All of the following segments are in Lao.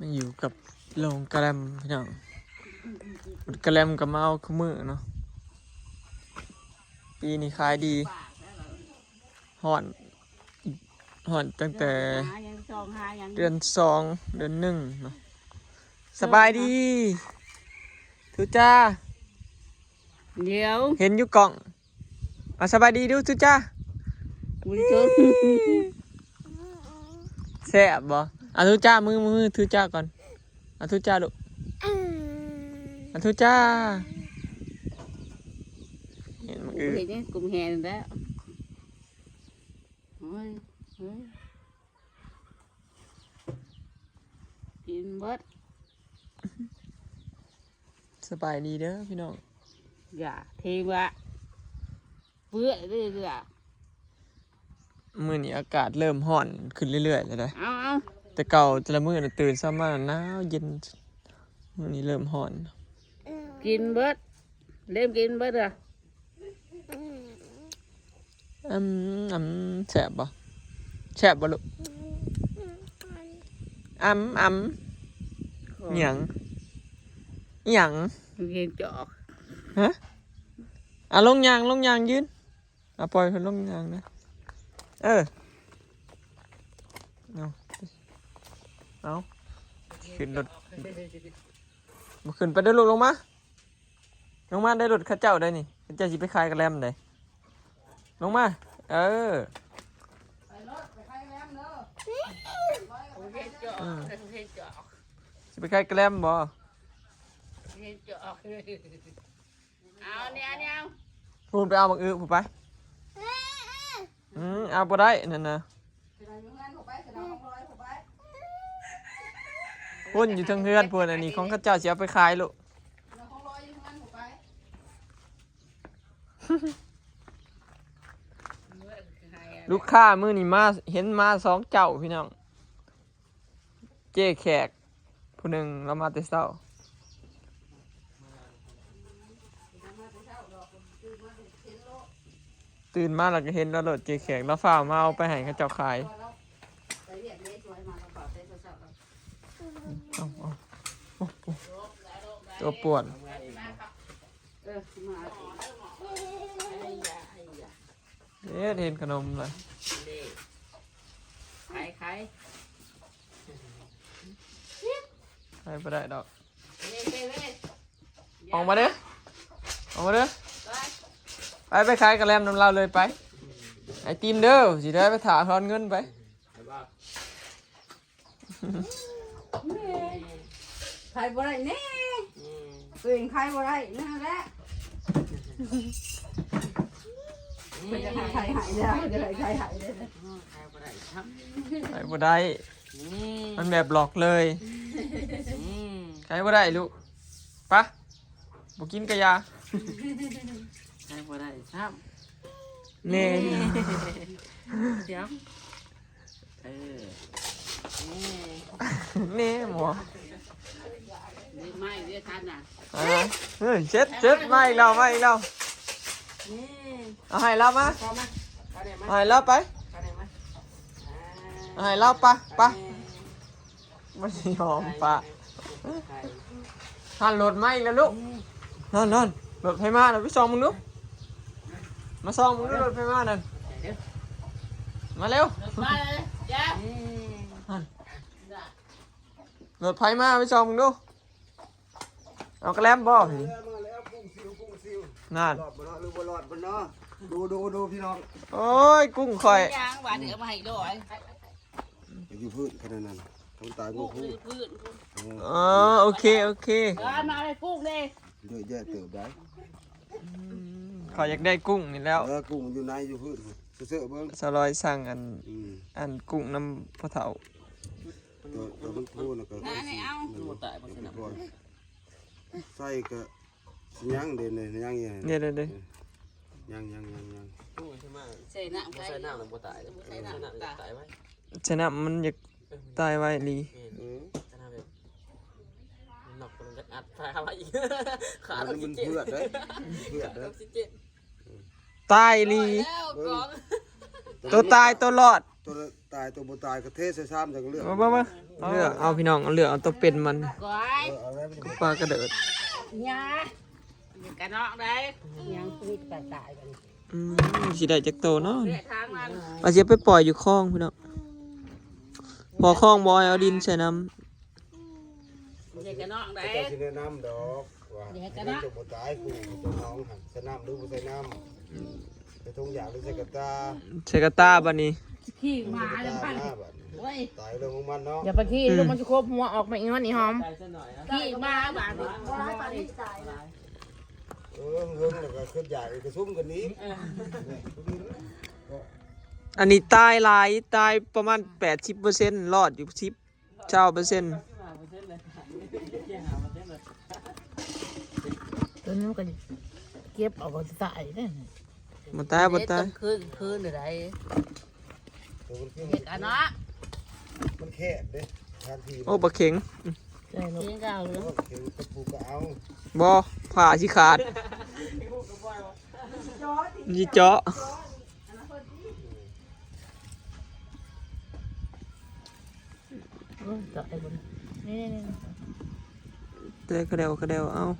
ມາຢູ່ກັບໂຮງກະແລັມພີ່ນ້ອງ ກະແລັມກໍມາເອົາຄູ່ມື້ເນາະ. ປີນີ້ຂາຍດີ ຮ້ອນ ຮ້ອນຕັ້ງແຕ່ເດືອນສອງ ເດືອນໜຶ່ງເນາະ. ສະບາຍດີ ທຸຈ້າ ດຽວ ເຫັນຢູ່ກ້ອງ. ອ່ະ ສະບາຍດີດູ ທຸຈ້າ. ແຊບບໍ່? ອ່ະ ທຸຈ້າ ມື ມື ທຸຈ້າກ່ອນ. ອ່ະ ທຸຈ້າລູກ. ອ່ະ ທຸຈ້າ. ເຫັນມັນອື ເຫັນຫຍັງ? ກຸມແຮງແລ້ວ. ໂອ້ຍ ໂອ້ຍ ກິນເບິດ. ສະບາຍດີເດີພີ່ນ້ອງ. ຢ່າເທວະ ເປືອຍເລື້ອຍໆ. ມື້ນີ້ອາກາດເລີ່ມຮ້ອນຂຶ້ນເລື້ອຍໆແລ້ວເດ້. ເອົາໆ ແຕ່ເກົ່າແຕ່ລະມື້ນະ ຕື່ນເຊົ້າມາໜາວເຢັນ. ມື້ນີ້ເລີ່ມຮ້ອນ. ກິນເບິດ ເລີ່ມກິນເບິດລະ. ອຳ ອຳ ແຊບບໍ່? ແຊບບໍ່ລູກ? ອຳ ອຳ ອີ່ຫຍັງ? ອີ່ຫຍັງ? ເຫັນຈອກ. ຮະ? ອ່ະ ລົງຍ່າງ ລົງຍ່າງ ຢືນ. ອ່ະ ປ່ອຍເພິ່ນລົງຍ່າງນະ. ເອີ ເອົາ ເອົາ ຂຶ້ນລົດ. ບໍ່ຂຶ້ນໄປເດີລູກ ລົງມາ. ລົງມາໄດ້ລົດເຂົາເຈົ້າໄດ້ນີ້ ເຂົາເຈົ້າຊິໄປຂາຍກະແລັມໄດ້. ລົງມາ ເອີ ໄປໂລດ ໄປຂາຍກະແລັມເດີ. ອືມ ຊິໄປຂາຍກະແລັມບໍ່? ເອົາແນວ ແນວ ພຸ້ນໄປເອົາບັກອຶພຸ້ນໄປ. ອືມ ເອົາບໍ່ໄດ້ນັ້ນນະ. ພຸ້ນຢູ່ເທິງເຮືອນພຸ້ນ ອັນນີ້ຂອງເຂົາເຈົ້າຊິເອົາໄປຂາຍລູກ. ລູກຄ້າມື້ນີ້ມາ ເຫັນມາສອງເຈົ້າພີ່ນ້ອງ. ເຈ້ແຂກຜູ້ໜຶ່ງລາວມາແຕ່ເຊົ້າ ຕື່ນມາແລ້ວກໍເຫັນລາວໂລດ ເຈ້ແຂກ ລາວຟ້າວມາເອົາໄປໃຫ້ເຂົາເຈົ້າຂາຍ. ເອົາ ເອົາ ໂອ້ ໂອ້ ຕົວປ່ວນ. ເອີ ມາ ເຮັດ ເຫັນຂະໜົມລະ. ນີ້ ຂາຍ ຂາຍ ຂາຍບໍ່ໄດ້ດອກ. ເວີຍ ເວີຍ ເວີຍ ອອກມາເດີ ອອກມາເດີ. ໄປ ໄປ ໄປຂາຍກະແລັມນຳລາວເລີຍໄປ. ໄອຕິມເດີ ຊິໄດ້ໄປຖ້າທອນເງິນໄປ. ຂາຍບໍ່ໄດ້ແນ່ ອືມ ຕົວເອງຂາຍບໍ່ໄດ້ນັ້ນແຫຼະ. ເພິ່ນຈະຂາຍໃຫ້ແລ້ວ ຈະຂາຍໃຫ້ແລ້ວ. ອືມ ຂາຍບໍ່ໄດ້ຊ້ຳ ຂາຍບໍ່ໄດ້. ນີ້ ມັນແບບຫຼອກເລີຍ. ນີ້ ຂາຍບໍ່ໄດ້ລູກ ປະ ບໍ່ກິນກະຢາ. ໃຊ້ບໍ່ໄດ້ຊ້ຳ ແນ່ ນີ້ ດຽວ ເອີ ນີ້ ແນ່ໝໍ ເລີຍໄມ້ເລີຍທັນນະ. ເອີ ເອີ ເຈັດ ເຈັດ ມາອີກແລ້ວ ມາອີກແລ້ວ. ນີ້ ເອົາໃຫ້ລາວມາ ເອົາມາ ເອົາໃຫ້ລາວໄປ ເອົາໃຫ້ລາວ ໄປ ໄປ. ບໍ່ຍອມປະ. ຫັ້ນ ລົດມາອີກແລ້ວລູກ. ນັ້ນໆ ລົດໃຜມານະ ໄປສ່ອງເບິ່ງດູ. ມາສ່ອງເບິ່ງດູ ລົດໃຜມານັ້ນ. ມາເລັວ ລົດມາເລີຍ ຢ່າ ຫັ້ນ ລົດໃຜມາ ໄປສ່ອງເບິ່ງດູ. ເອົາກະແລັມບໍ່? ມາແລ້ວ ມາແລ້ວ ກຸ້ງຊິວ ກຸ້ງຊິວ. ນັ້ນ ລອດບໍ່ເນາະ ຫຼືບໍ່ລອດບໍ່ເນາະ. ດູ ດູ ດູພີ່ນ້ອງ. ໂອ້ຍ ກຸ້ງຂ້ອຍ ຍ່າງບາດນີ້ເອົາມາໃຫ້ດອຍ. ຢູ່ພື້ນຂະໜາດນັ້ນ ຄົນຕາຍບໍ່ຮູ້. ຢູ່ພື້ນ ເອີ ອໍ ໂອເຄ ໂອເຄ. ເອີ ມາເລີຍກຸ້ງເດ້ ເຍອະແຍະເຕີບໄດ໋. ອືມ ຂ້ອຍຢາກໄດ້ກຸ້ງນີ້ແລ້ວ. ເອີ ກຸ້ງຢູ່ໃນ ຢູ່ພື້ນ ເຊີເບິ່ງ. ສາວລອຍສັ່ງອັນ ອືມ ອັນກຸ້ງນຳພໍ່ເຖົ້າ. ໂຕ ໂຕມັນໂພນະກໍ ອັນນີ້ເອົາ ໃສ່ກະ ຍັງເດ້ ຍັງຢູ່ ເດ້ໆໆ ຍັງ ຍັງ ຍັງ ຍັງ ໃສ່ນ້ຳ ບໍ່ໃສ່ນ້ຳ ບໍ່ຕາຍ ບໍ່ໃສ່ນ້ຳ ໃສ່ນ້ຳ ຕາຍໄວ ໃສ່ນ້ຳມັນຢາກຕາຍໄວອີ່ຫຼີ. ເອີ ຂະໜາດແບບມັນນອກ ມັນຈະອັດພາໄວ້ອີກ ຂາດອອກຊີເຈນ ມັນເຜືອດເດ້ ເຜືອດເດ້ ຂາດອອກຊີເຈນ ຕາຍອີ່ຫຼີ. ໂຕຕາຍ ໂຕລອດ. ຕາຍ ຕົວບໍ່ຕາຍກໍເທໃສ່ຊາມ ຈັ່ງເລືອກ ເບິ່ງໆ ເລືອກເອົາພີ່ນ້ອງ ເລືອກເອົາຕົວເປັນມັນ ເອີ ເອົາໄວ້ມັນ ກໍປາກະເດີດ ຫຍັງ ກະນອກໄດ້ ຫຍັງ ມີແຕ່ປາຕາຍກັນ ອືມ ຊິໄດ້ຈັກໂຕເນາະ ເລືອກທາງມັນ ວ່າຊິເອົາໄປປ່ອຍຢູ່ຄອງພີ່ນ້ອງ ພໍຄອງບໍ່ໃຫ້ເອົາດິນໃສ່ນຳ ເຮັດກະນອກໄດ້ ເຈົ້າຊິແນະນຳດອກວ່າ ເຮັດກະນອກ ໃຫ້ຕົວບໍ່ຕາຍ ຜູ້ຕົວນ້ອງຫັ້ນ ໃສ່ນ້ຳຫຼືບໍ່ໃສ່ນ້ຳ ໃສ່ຖົງຢາງຫຼືໃສ່ກະຕ່າ ໃສ່ກະຕ່າບັດນີ້ ຂີ່ໝາແລ້ວ ໃສ່ກະຕ່າມາບັດນີ້ ໂອ້ຍ ຕາຍເລື່ອງຂອງມັນເນາະ ຢ່າໄປຂີ່ ອືມ ລູກມັນຊິຄົບຫົວອອກມາອີກຫັ້ນອີຫອມ ຂີ່ໝາບາດນີ້ ເອີ ເຫິງແລ້ວກໍຄືຢາກອີກ ກະຊຸມກັນອີກ ເອີ ອັນນີ້ຕາຍຫຼາຍ ຕາຍປະມານແປດສິບເປີເຊັນ ລອດຢູ່ສິບ ຊາວເປີເຊັນ ຕົວນີ້ມັນກໍເກັບເອົາກໍຕາຍເດ້ ບໍ່ຕາຍ ບໍ່ຕາຍ ເຮັດກາງຄືນຄືນໄດ້ ເຮັດອັນເນາະ ມັນແຄບເດ້ ທາງທີ່ ໂອ້ ປາເຂັງ ໃຊ່ລູກ ເຂັງກໍເອົາ ເອີ ເຂັງກັບຜູ້ກໍເອົາ ບໍ່ ຜ້າຊິຂາດ ຊິເຈາະ ເອີ ເຈາະໄດ້ບໍ່ ນີ້ໆ ແຕ່ກະແດວກະແດວ ເອົາ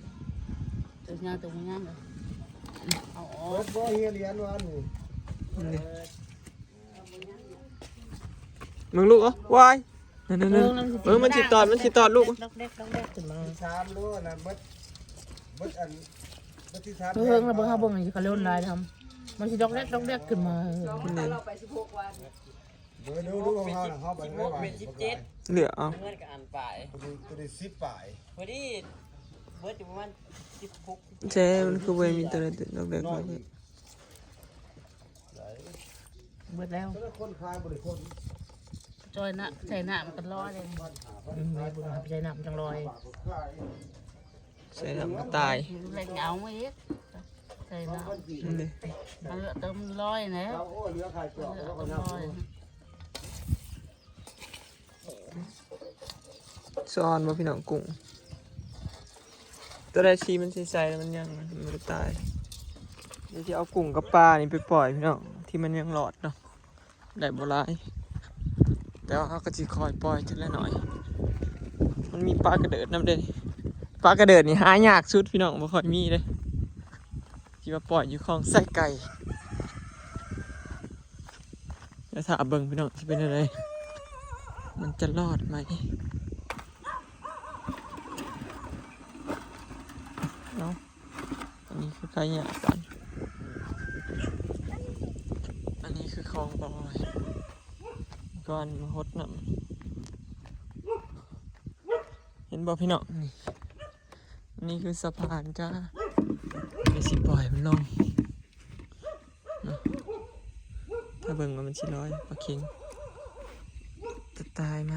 ຕົວຍາວ ຕົວບໍ່ຍາວ ເອົາອອກ ເບິດບໍ່ ເຮຍຫຼຽນວ່ານີ້ ນີ້ ເບິ່ງລູກ ເອົາ ວາຍ ນັ້ນໆ ເອີ ມັນຊິຕອດ ມັນຊິຕອດລູກ ດອກແດກ ດອກແດກຂຶ້ນມາ ສາມໂລນະ ເບິດ ເບິດອັນ ເບິດທີ່ສາມ ເຮີງແລ້ວ ເບິ່ງ ເຮົາເບິ່ງ ມັນຊິຂະໂລນຫຼາຍທຳ ມັນຊິດອກແດກ ດອກແດກຂຶ້ນມາ ເອີ ເບິ່ງດູ ດູຂອງເຮົານະ ເຮົາໄປ ສິບຫົກ ເປັນສິບເຈັດ ເຫຼືອເອົາ ເງິນກໍອັນປາຍ ຕົວນີ້ສິບປາຍ ພໍດີ ເບິດຢູ່ປະມານສິບຫົກ ແທ້ ມັນຄືບໍ່ມີຕົວໃດດອກແດກ ເນາະ ເບິດແລ້ວ ຈອຍນະ ໃສ່ນ້ຳມັນກໍລອຍເລີຍ ອືມ ໃສ່ນ້ຳມັນຈັ່ງລອຍ ໃສ່ນ້ຳກໍຕາຍ ເລັກເອົາມາອີກ ໃສ່ນ້ຳ ນີ້ ເອົາເລືອດເຕີມລອຍແລ້ວ ເອົາເລືອດໄຂ່ ເລືອດເຕີມລອຍ ຊ້ອນບໍ່ພີ່ນ້ອງ ກຸ້ງ ຕົວໃດສີມັນໃສໆ ແລ້ວມັນຍັງ ມັນບໍ່ໄດ້ຕາຍ ດຽວຊິເອົາກຸ້ງກັບປານີ້ໄປປ່ອຍພີ່ນ້ອງ ທີ່ມັນຍັງລອດເນາະ ໄດ້ບໍ່ຫຼາຍ ແຕ່ວ່າເຮົາກໍຊິຄ່ອຍປ່ອຍທີລະໜ້ອຍ ມັນມີປາກະເດີດນຳເດ້ ປາກະເດີດນີ້ຫາຍາກສຸດພີ່ນ້ອງ ບໍ່ຄ່ອຍມີເດ້ ຊິມາປ່ອຍຢູ່ຄອງໄຊໄກ່ ດຽວຖ້າເບິ່ງພີ່ນ້ອງ ຊິເປັນແນວໃດ ມັນຈະລອດໄໝ ເອົາ ອັນນີ້ຄືໄຄຍາກກັນ ອັນນີ້ຄືຄອງບ່ອຍ ກ່ອນມາຫົດນ້ຳ ເຫັນບໍ່ພີ່ນ້ອງ ນີ້ ອັນນີ້ຄືສະພານຈ້າ ດຽວຊິປ່ອຍມັນລົງ ເນາະ ຖ້າເບິ່ງວ່າມັນຊິລອຍ ປາເຂັງ ຈະຕາຍໄໝ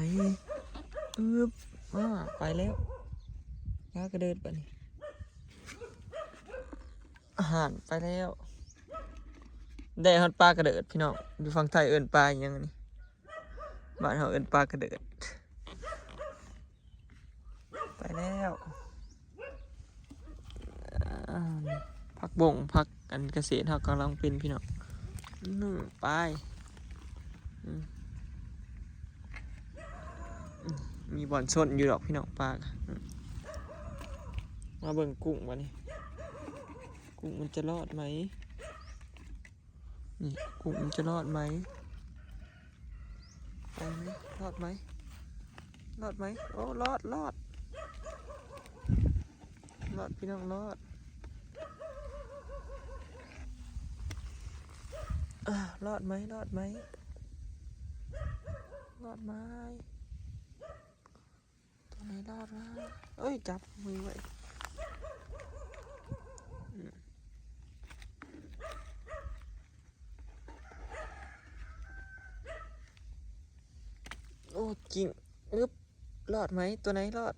ອຶບ ອ້າ ໄປແລ້ວ ປາກະເດີດບາດນີ້ ອາຫານໄປແລ້ວ ໄດ້ຮອດປາກະເດີດພີ່ນ້ອງ ຢູ່ຝັ່ງໄທເອີ້ນປາອີຫຍັງອັນນີ້ ບ້ານເຮົາເອີ້ນປາກະເດີດ. ໄປແລ້ວ ອາ ຜັກບົ້ງ ຜັກ ອັນກະເສດເຮົາກຳລັງເປັນພີ່ນ້ອງ ໜຶ່ງປາຍ ອືມ ມີບ່ອນຊົນຢູ່ດອກພີ່ນ້ອງ ປາ ອືມ ມາເບິ່ງກຸ້ງບາດນີ້ ກຸ້ງມັນຈະລອດໄໝ? ນີ້ ກຸ້ງມັນຈະລອດໄໝ? ໄປໄໝ? ລອດໄໝ? ລອດໄໝ? ໂອ້ ລອດ ລອດ ລອດ ພີ່ນ້ອງ ລອດ ອາ ລອດໄໝ? ລອດໄໝ? ລອດໄໝ? ຕົວໃດລອດວະ? ເອີຍ ຈັບມືໄວ້ ອືມ ໂອ້ ກິ້ງ ອຶບ ລອດໄໝ? ຕົວໃດລອດ?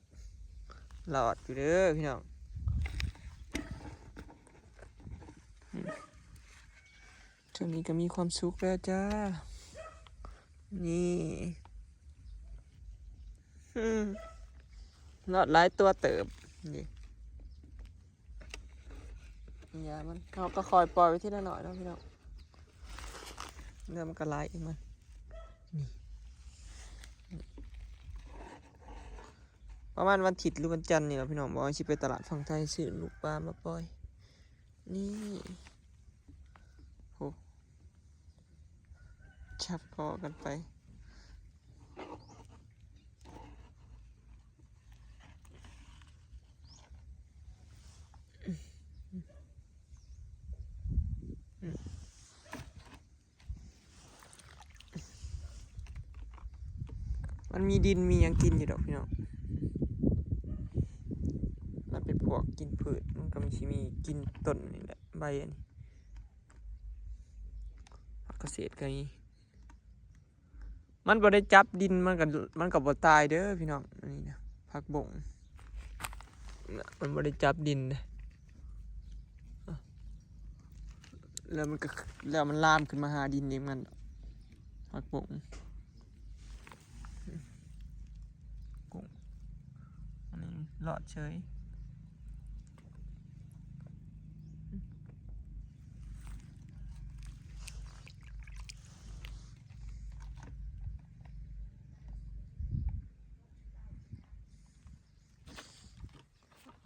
ລອດຢູ່ເດີພີ່ນ້ອງ ອືມ. ຊ່ວງນີ້ກໍມີຄວາມສຸກແລ້ວຈ້າ ນີ້ ອືມ ລອດຫຼາຍຕົວເຕີບ ນີ້ ຢ່າມັນ ເຮົາກໍຄ່ອຍປ່ອຍໄປທີລະໜ້ອຍເນາະພີ່ນ້ອງ ແລ້ວມັນກໍຫຼາຍເອງມັນ ນີ້ ປະມານວັນທິດຫຼືວັນຈັນນີ້ລະພີ່ນ້ອງ ບອກວ່າຊິໄປຕະຫຼາດຝັ່ງໄທຊື້ລູກປາມາປ່ອຍ. ນີ້ ໂຫ ຈັບຄໍກັນໄປ. ມັນມີດິນມີຫຍັງກິນຢູ່ດອກພີ່ນ້ອງ. ມັນເປັນພວກກິນພືດ ມັນກໍຊິມີກິນຕົ້ນນີ້ແຫຼະ ໃບອັນນີ້ ຜັກກະເສດກໍມີ. ມັນບໍ່ໄດ້ຈັບດິນ ມັນກໍ ມັນກໍບໍ່ຕາຍເດີພີ່ນ້ອງ. ອັນນີ້ນະ ຜັກບົ້ງ ມັນບໍ່ໄດ້ຈັບດິນເດ້ ແລ້ວມັນກໍ ແລ້ວມັນລາມຂຶ້ນມາຫາດິນເອງມັນ ຜັກບົ້ງ. ກຸ້ງ ອັນນີ້ລອດເສີຍ.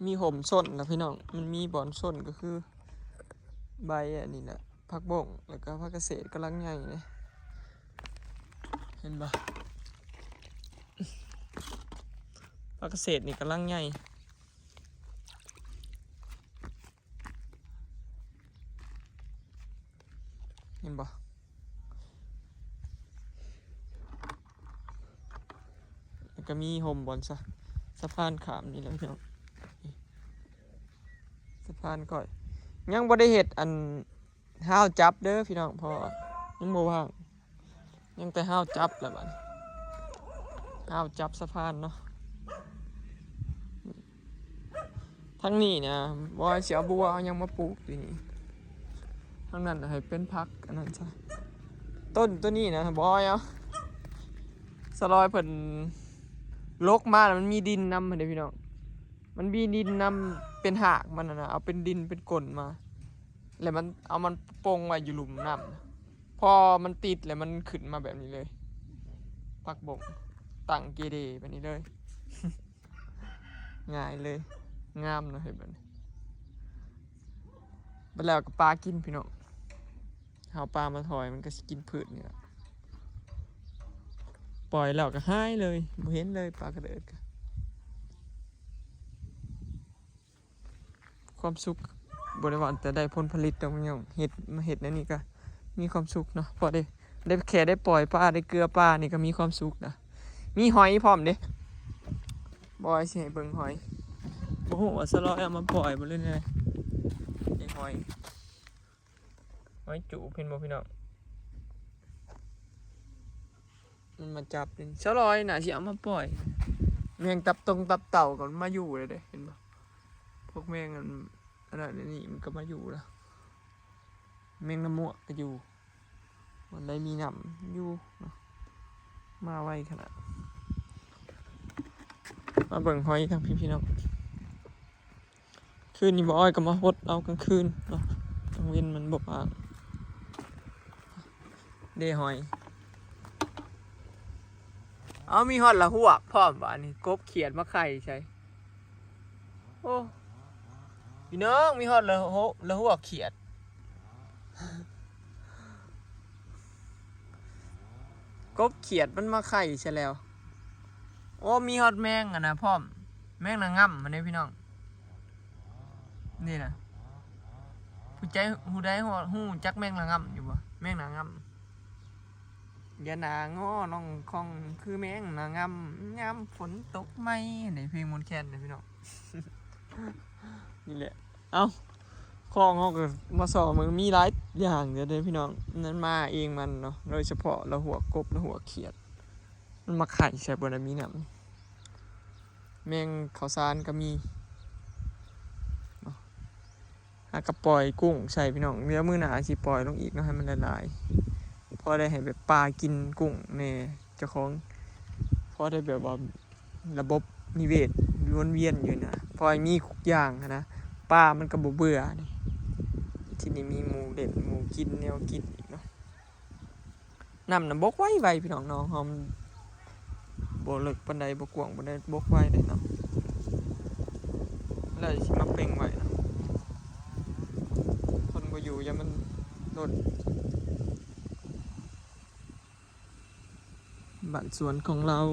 ມີຮົ່ມສົ້ນລະພີ່ນ້ອງ ມັນມີບ່ອນສົ້ນກໍຄືໃບອັນນີ້ແຫຼະ ຜັກບົ້ງ ແລ້ວກໍຜັກກະເສດກຳລັງໃຫຍ່ເດ້ ເຫັນບໍ່? ຜັກກະເສດນີ້ກຳລັງໃຫຍ່ ເຫັນບໍ່? ແລ້ວກໍມີຮົ່ມບ່ອນສະ ສະພານຂ້າມນີ້ແຫຼະພີ່ນ້ອງ ສະພານຂ້ອຍ ຍັງບໍ່ໄດ້ເຮັດອັນຮາວຈັບເດີພີ່ນ້ອງ ເພາະວ່າຍັງບໍ່ວ່າງ ຍັງແຕ່ຮາວຈັບແຫຼະບາດນີ້ ຮາວຈັບສະພານເນາະ. ທາງນີ້ນະ ບອຍຊິເອົາບົວເອົາຫຍັງມາປູກຢູ່ນີ້ ທາງນັ້ນໃຫ້ເປັນຜັກອັນນັ້ນຊະ. ຕົ້ນໂຕນີ້ນະ ບອຍເອົາ ສະລອຍເພິ່ນລົກມາແລ້ວມັນມີດິນນຳຫັ້ນເດ້ພີ່ນ້ອງ ມັນມີດິນນຳ ເປັນຮາກມັນຫັ້ນນະ ເອົາເປັນດິນເປັນກົ້ນມາ ແລ້ວມັນ ເອົາມັນປົງໄວ້ຢູ່ລຸ່ມນ້ຳ ພໍມັນຕິດແລ້ວມັນຂຶ້ນມາແບບນີ້ເລີຍ ຜັກບົ້ງ ຕັ້ງເກເດແບບນີ້ເລີຍ. ງ່າຍເລີຍ ງາມເນາະ ເຮັດແບບນີ້ ບັດແລ້ວກໍປາກິນພີ່ນ້ອງ ເຮົາປາມາຖອຍ ມັນກໍຊິກິນພືດນີ້ລະ ປ່ອຍແລ້ວກໍຫາຍເລີຍ ບໍ່ເຫັນເລີຍ ປາກະເດີດກະ. ຄວາມສຸກ ບໍ່ໄດ້ວ່າແຕ່ໄດ້ຜົນຜະລິດດອກພີ່ນ້ອງ ເຮັດ ມາເຮັດແນວນີ້ກໍມີຄວາມສຸກເນາະ ພໍໄດ້ ໄດ້ແຄ່ໄດ້ປ່ອຍປາ ໄດ້ເກືອປານີ້ກໍມີຄວາມສຸກນະ ມີຫອຍພ້ອມເດ້ ບອຍຊິໃຫ້ເບິ່ງຫອຍ ບໍ່ຮູ້ວ່າສະລອຍເອົາມາປ່ອຍບໍ່ ຫຼືແນວໃດ ນີ້ຫອຍ ຫອຍຈູບ ເຫັນບໍ່ພີ່ນ້ອງ? ມັນມາຈັບນີ້ ສະລອຍໜ້າຊິເອົາມາປ່ອຍ ແມງຕັບຕົງຕັບເຕົ່າກໍມາຢູ່ເດ້ ເຫັນບໍ່? ພວກແມງອັນ ອັນນັ້ນອັນນີ້ມັນກໍມາຢູ່ລະ ແມງນ້ຳມວກກໍຢູ່ ບ່ອນໃດມີນ້ຳຢູ່ເນາະ ມາໄວຂະໜາດ. ມາເບິ່ງຫອຍທາງພີ້ພີ່ນ້ອງ. ຄືນນີ້ບໍ່ອ້ອຍກໍມາຫົດເອົາກາງຄືນເນາະ ກາງເວັນມັນບໍ່ວ່າງ. ເດ້ຫອຍ ເອົາ ມີຮອດລະຫວກພ້ອມ ບາດນີ້ ກົບຂຽດມາໄຂ່ໃສ່. ໂອ້ ພີ່ນ້ອງ ມີຮອດລະຫວກ ລະຫວກຂຽດ ກົບຂຽດມັນມາໄຂ່ຊະແລ້ວ. ໂອ້ ມີຮອດແມງອັນນະພ້ອມ ແມງນາງງາມຫັ້ນເດ້ພີ່ນ້ອງ. ນີ້ນະ ຜູ້ໃຈ ຜູ້ໃດຮູ້ ຮູ້ຈັກແມງນາງງາມຢູ່ບໍ່? ແມງນາງງາມ ຢ່າໜ້າງໍນ້ອງຄ່ອງ ຄືແມງນາງງາມ ຍາມຝົນຕົກໃໝ່. ນີ້ເພງມົນແຄນເດ້ພີ່ນ້ອງ. ນີ້ແຫຼະ ເອົ້າ ຂອງເຮົາກໍມາຊອກເບິ່ງ ມີຫຼາຍຢ່າງເດີພີ່ນ້ອງ. ນັ້ນມາເອງມັນເນາະ ໂດຍສະເພາະລະຫວກກົບ ລະຫວກຂຽດ ມັນມາໄຂ່ໃສ່ ບໍ່ໄດ້ມີນ້ຳ. ແມງເຂົ້າສານກໍມີເນາະ. ຫາກໍປ່ອຍກຸ້ງໃສ່ພີ່ນ້ອງ ດຽວມື້ໜ້າຊິປ່ອຍລົງອີກເນາະ ໃຫ້ມັນຫຼາຍໆ ພໍໄດ້ໃຫ້ແບບປາກິນກຸ້ງແດ່ ເຈົ້າຂອງ ພໍໄດ້ແບບວ່າລະບົບນິເວດວນວຽນຢູ່ນະ ພໍໃຫ້ມີທຸກຢ່າງຫັ້ນນະ ປາມັນກໍບໍ່ເບື່ອ. ນີ້ ທີ່ນີ້ມີໝູເຫຼັ້ນ ໝູກິນ ແນວກິນອີກເນາະ. ນ້ຳນະບົກໄວໆ ພີ່ນ້ອງ. ໜອງເຮົາມັນບໍ່ເລິກປານໃດ ບໍ່ກວ້າງປານໃດ ບົກໄວເດ້ເນາະ. ແລ້ວຊິມາເປັ່ງໄວ້ເນາະ ຄົນບໍ່ຢູ່ ຢ້ານມັນລົ້ນ. ບ້ານສວນຂອງເຮົາ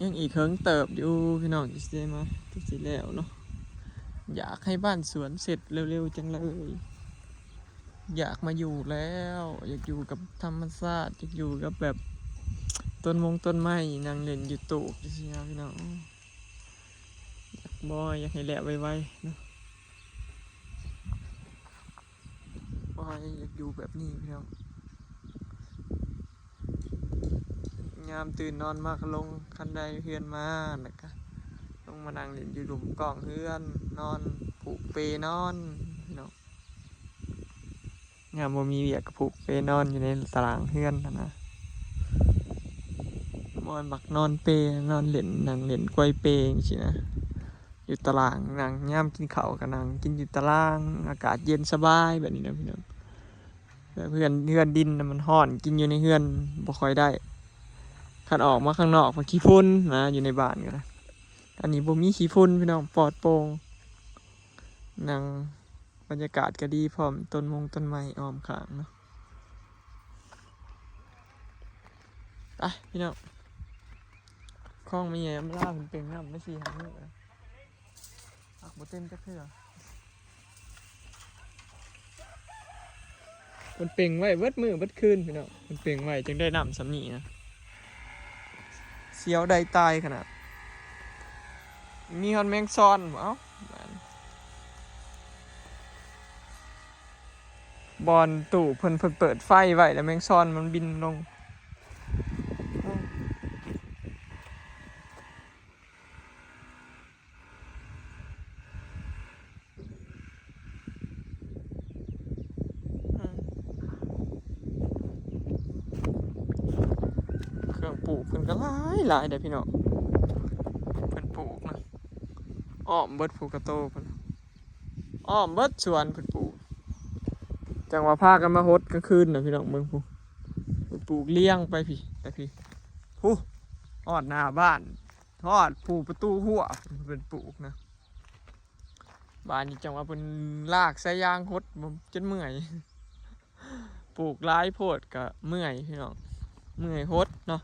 ຍັງອີກເຫິງເຕີບຢູ່ ພີ່ນ້ອງ ທີ່ຊິໄດ້ມາ ທີ່ຊິແລ້ວເນາະ. ຢາກໃຫ້ບ້ານສວນເສັດເລັວໆ ຈັ່ງເລີຍ. ຢາກມາຢູ່ແລ້ວ ຢາກຢູ່ກັບທຳມະຊາດ ຢາກຢູ່ກັບແບບຕົ້ນມົງຕົ້ນໄມ້ ນັ່ງຫຼິ້ນຢູ່ຕູບຈັ່ງຊີ້ນະ ພີ່ນ້ອງ. ຢາກບໍ່ ຢາກໃຫ້ແລ້ວໄວໆ ເນາະ. ໂອ້ຍ ຢາກຢູ່ແບບນີ້ ພີ່ນ້ອງ. ຍາມຕື່ນນອນມາກໍລົງຄັນໄດເຮືອນມາ ແລ້ວກໍລົງມານັ່ງຫຼິ້ນຢູ່ລຸ່ມກ້ອງເຮືອນ ນອນຜູກເປນອນ ພີ່ນ້ອງ. ຍາມບໍ່ມີວຽກກໍຜູກເປນອນຢູ່ໃນຕາລາງເຮືອນຫັ້ນນະ. ມອຍມັກນອນເປ ນອນເຫຼັ້ນ ນັ່ງເຫຼັ້ນກວຍເປຈັ່ງຊີ້ນະ ຢູ່ຕາລາງ. ນັ່ງ ຍາມກິນເຂົ້າກໍນັ່ງກິນຢູ່ຕາລາງ ອາກາດເຢັນສະບາຍແບບນີ້ນະ ພີ່ນ້ອງ. ແບບເຮືອນ ເຮືອນດິນນະມັນຮ້ອນ ກິນຢູ່ໃນເຮືອນບໍ່ຄ່ອຍໄດ້. ຄັນອອກມາຂ້າງນອກມັນຂີ້ຝຸ່ນນະ ຢູ່ໃນບ້ານກໍໄດ້. ອັນນີ້ບໍ່ມີຂີ້ຝຸ່ນ ພີ່ນ້ອງ ປອດໂປ່ງ. ນັ່ງ ບັນຍາກາດກໍດີ ພ້ອມຕົ້ນມົງຕົ້ນໄມ້ອ້ອມຂ້າງເນາະ. ໄປ ພີ່ນ້ອງ ຄອງແມ່ໃຫຍ່ອຳມາລາເພິ່ນເປັ່ງນ້ຳໄດ້ສີ່ຫ້າມື້ແລ້ວ ອັກ ບໍ່ເຕັມຈັກເທື່ອ. ເພິ່ນເປັ່ງໄວ້ເບິດມື້ເບິດຄືນ ພີ່ນ້ອງ. ເພິ່ນເປັ່ງໄວ້ຈຶ່ງໄດ້ນ້ຳສ່ຳນີ້ນະ. ສຽວໄດ້ຕາຍຂະໜາດ ມີຮອດແມງຊອນ. ເອົ້າ ບ່ອນຕູ້ເພິ່ນ ເພິ່ນເປີດໄຟໄວ້ ແລ້ວແມງຊອນມັນບິນລົງ. ເຄື່ອງປູກເພິ່ນກໍຫຼາຍໆ ເດ້ພີ່ນ້ອງ. ເພິ່ນປູກນະ ອ້ອມເບິດພູກະໂຕພຸ້ນ ອ້ອມເບິດສວນເພິ່ນປູກ. ຈັ່ງວ່າພາກັນມາຫົດກາງຄືນນະ ພີ່ນ້ອງ. ເບິ່ງພຸ້ນ ເພິ່ນປູກລຽງໄປພີ້ ໄປພີ້ ພຸ້ນ ຮອດໜ້າບ້ານ ຮອດພູປະຕູຮົ້ວເພິ່ນປູກນະ. ບາດນີ້ຈັ່ງວ່າເພິ່ນລາກສາຍຢາງຫົດຈົນເມື່ອຍ. ປູກຫຼາຍໂພດກະເມື່ອຍ ພີ່ນ້ອງ ເມື່ອຍຫົດເນາະ.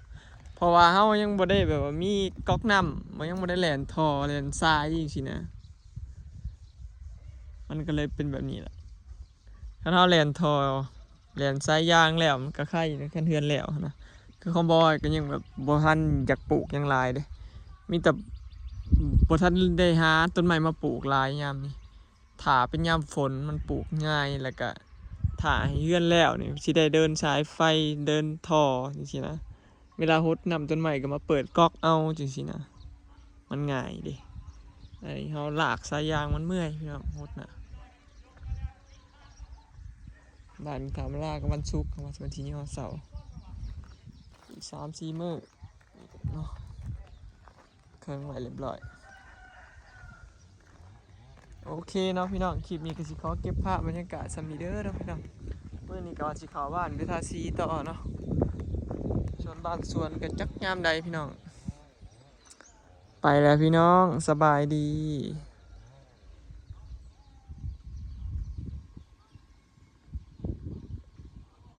ເພາະວ່າເຮົາຍັງບໍ່ໄດ້ແບບວ່າມີກັອກນ້ຳ ຍັງບໍ່ໄດ້ແລ່ນທໍ່ແລ່ນສາຍຈັ່ງຊີ້ນະ ມັນກໍເລີຍເປັນແບບນີ້ແຫຼະ. ຄັນເຮົາແລ່ນທໍ່ ແລ່ນສາຍຢາງແລ້ວມັນກະໄຄເນາະ ຄັນເຮືອນແລ້ວຫັ້ນນະ. ຄືຂອງບອຍກໍຍັງແບບບໍ່ທັນຢາກປູກຫຍັງຫຼາຍເດ້ ມີແຕ່ບໍ່ທັນໄດ້ຫາຕົ້ນໄມ້ມາປູກຫຼາຍຍາມນີ້. ຖ້າເປັນຍາມຝົນມັນປູກງ່າຍ ແລ້ວກະຖ້າໃຫ້ເຮືອນແລ້ວນີ້ຊິໄດ້ເດີນສາຍໄຟ ເດີນທໍ່ຈັ່ງຊີ້ນະ. ເວລາຫົດນ້ຳຕົ້ນໄມ້ກໍມາເປີດກັອກເອົາຈັ່ງຊີ້ນະ ມັນງ່າຍເດ້. ອັນນີ້ເຮົາລາກສາຍຢາງມັນເມື່ອຍ ພີ່ນ້ອງ ຫົດນະ. ບ້ານທຳມະລາກໍວັນສຸກ ວັນທີ ວັນທີເສົາ ອີກສາມສີ່ມື້ເນາະ ເຄື່ອງໄວ້ລຽບຮ້ອຍ. ໂອເຄເນາະພີ່ນ້ອງ ຄລິບນີ້ກໍຊິຂໍເກັບພາບບັນຍາກາດສ່ຳນີ້ເດີເນາະພີ່ນ້ອງ. ມື້ນີ້ກໍວ່າຊິເຂົ້າບ້ານໄປທາສີຕໍ່ເນາະ ສ່ວນບ້ານສວນກໍຈັກຍາມໃດພີ່ນ້ອງ. ໄປແລ້ວພີ່ນ້ອງ ສະບາຍດີ.